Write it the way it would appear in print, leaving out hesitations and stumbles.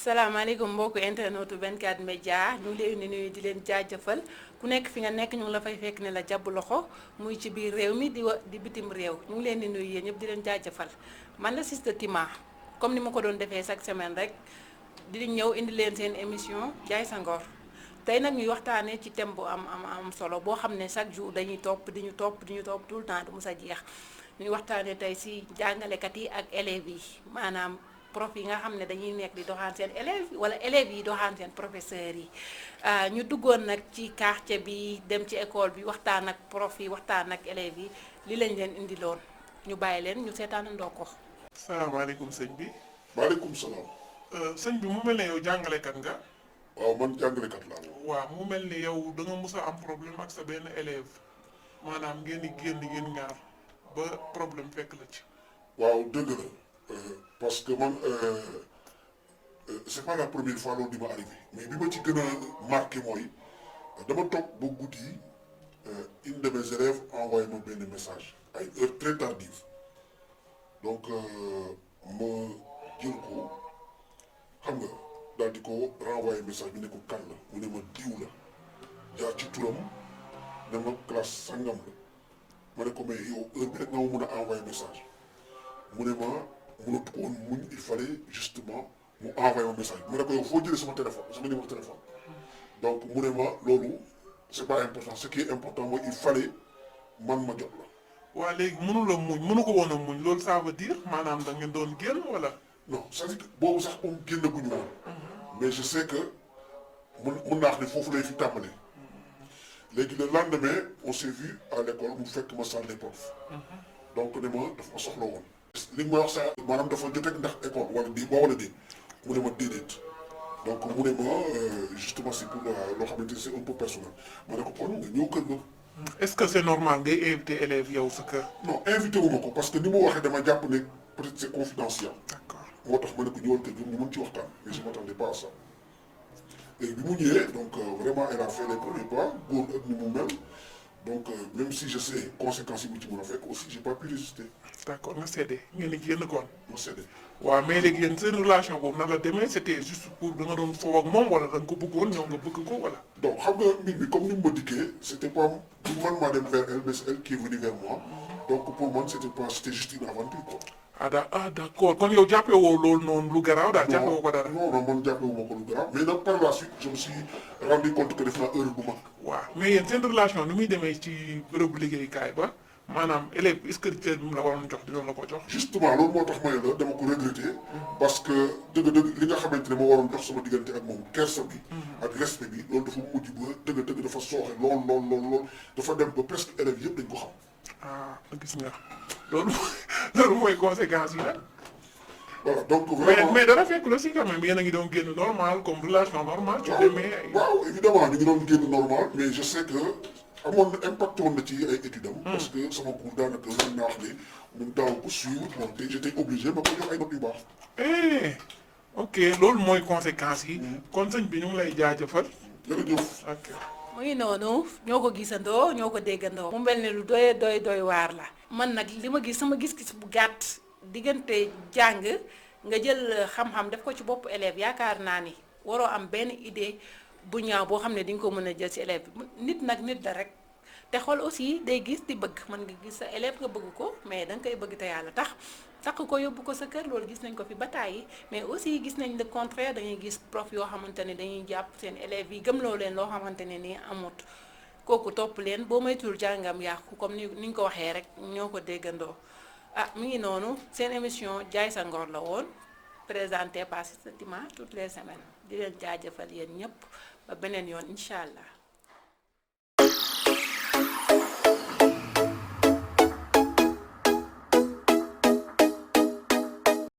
salaamaaleykum mbokku internetu 24 média ñu ngi leen di nuyu di leen jaajëfal ku nekk fi nga nekk ñu ngi la fay fekk ne la jàpp loxo muy ci biir réew mi di bitim réew ñu ngi leen di nuyu yéen ñëpp di leen jaajëfal man la Sista Tima comme ni ma ko doon defee chaque semaine rek di ñëw indi leen seen émission jaay sa ngor tey nag ñuy waxtaanee ci thème bu am solo boo xam ne chaque jour dañuy topp di ñu topp tout le temps du mus a jeex ñuy waxtaanee tey si jàngalekat yi ak élèves yi maanaam prof yi nga xam ne dañuy nekk di doxaan seen élèves wala élèves yi doxaan seen professeurs yi ñu duggoon nag ci quartier bi dem ci école bi waxtaan ak prof yi waxtaan ak élèves yi li lañ leen indiloon ñu bàyyi leen ñu seetaanandoo ko. salaamaaleykum sëñ bi. maaleykum salaam. sëñ bi mu mel ne yow jàngalekat nga. waaw man jàngalekat laa. waaw mu mel ni yow da nga mus a am problème ak sa benn élève maanaam ngeen di génn ñaar ba problème fekk la ci. waaw dëgg la parce que man c'est pas la première fois loolu di ma arrivé mais bi ma ci gën a marqué mooy dama toog ba guddi une de mes élèves envoyé ma benn message ay heure très tardive donc ma jël ko xam nga daal di ko renvoyé message bi ne ko kan la mu ne ma diw la jaar ci turam ne ma classe sangam la ma ne ko mais yow heure bi rek nga ma mun a envoyé message mu ne ma mënatu ko woon muñ il fallait justement mu envoyé ma message mu ne ko yow foo jëlee sama téléphone sama numéro téléphone donc mu ne ma loolu c'est pas important ce qui est important mooy il fallait man ma jot la. waa léegi mënu ko woon a muñ loolu ça veut dire maanaam da ngeen doon génn wala. non c'est-à-dire que boobu sax moom génnaguñu woon. mais je sais que mun naa wax ne foofu lay fi tàmbalee. léegi le lendemain on s'est vu à l'école mu fekk ma salle des profs. donc ne ma daf ma soxla woon. li nga ma wax sax maanaam dafa joteeg ndax école wala di boo wala di mu ne ma déedéet donc mu ne ma justement c'est pour loo xamante ni c'est un peu personnel ma ne ko kon nga ñëw kër ga. est-ce que c'est normal ngay invité élèves yow sa kër. non invité wu ma ko parce que ni mu waxee dama jàpp ne peut-être c'est confidentiel. d'accord moo tax ma ne ko ñëwal kër ga ñu mën ci waxtaan mais je m'attendais pas à ça léegi bi mu ñëwee donc vraiment elle a fait les premiers pas góor ak ni mu mel donc même si je sais conséquences yi mu ci mën a fekk aussi j'ai pas pu résister. d'accord nga seede ngeen di génn kon. ma séddee. waaw mais léegi yéen seen relation boobu nan la demee c'était juste pour da nga doon foo ak moom wala da nga ko bëggoon ñoo nga bëgg ko wala. donc xam nga mbir mi comme ni mu ma dikkee c'était pas du man maa dem vers elle mais c'est elle qui est venue vers moi donc pour man c'était juste une aventure quoi. d'accord kon yow jàppee woo loolu noonu lu garaaw daal jàppee woo ko dara. non man jàppee wu ma ko lu garaaw mais nag par la suite je me suis rendu compte que def naa erreur bu mag. waaw mais yéen seen relation ni muy demee ci bërëbu liggéeykaay ba maanaam élève est-ce que bi mu la waroon jox dina la ko jox. justement loolu moo tax may la dama ko regretter parce que dëgg li nga xamante ne ma waroon jox sama diggante ak moom kersa bi ak respect bi loolu dafa mujj ba dëgg dafa sooxe lool dafa dem ba presque élèves yëpp dañ ko xam. gis nga loolu mooy conséquences yi nag. voilà donc vraiment mais dara fekk la si quand même yéen a ngi doon génn normal comme relation normale. ci demee waaw évidemment ñu ngi doon génn normal mais je sais que amoon na impact woon na ci ay études am. parce que sama cours daanaka mën naa wax ne mun daaw ko suivre bon te j'étais obligé ma ko jox ay notes yu baax. ok loolu mooy conséquences yi. kon sëñ bi ñu ngi lay jaajëfal. jërëjëf. ok. mu ngi noonu ñoo ko gisandoo ñoo ko déggandoo. mu mel ne lu doy waar la. man nag li ma gis sama gis-gis bu gàtt diggante jàng nga jël xam-xam def ko ci boppu élève yaakaar naa ni waroo am benn idée bu ñaaw boo xam ne di nga ko mën a jël ci élève bi nit nag nit la rek te xool aussi day gis di bëgg mën nga gis sa élève nga bëgg ko mais da nga koy bëgg te yàlla tax takk ko yóbbu ko sa kër loolu gis nañ ko fi ba tàyyi mais aussi gis nañ le contraire dañuy gis prof yoo xamante ne dañuy jàpp seen élèves yi gëmloo leen loo xamante ne nii amut kooku topp leen boo moytuwul jàngam yàqu comme ni ñu ko waxee rek ñoo ko déggandoo mi ngi noonu seen émission jaay sa ngor la woon présenté par Sista Tima toutes les semaines di leen jaajëfal yéen ñëpp ba beneen yoon incha allah.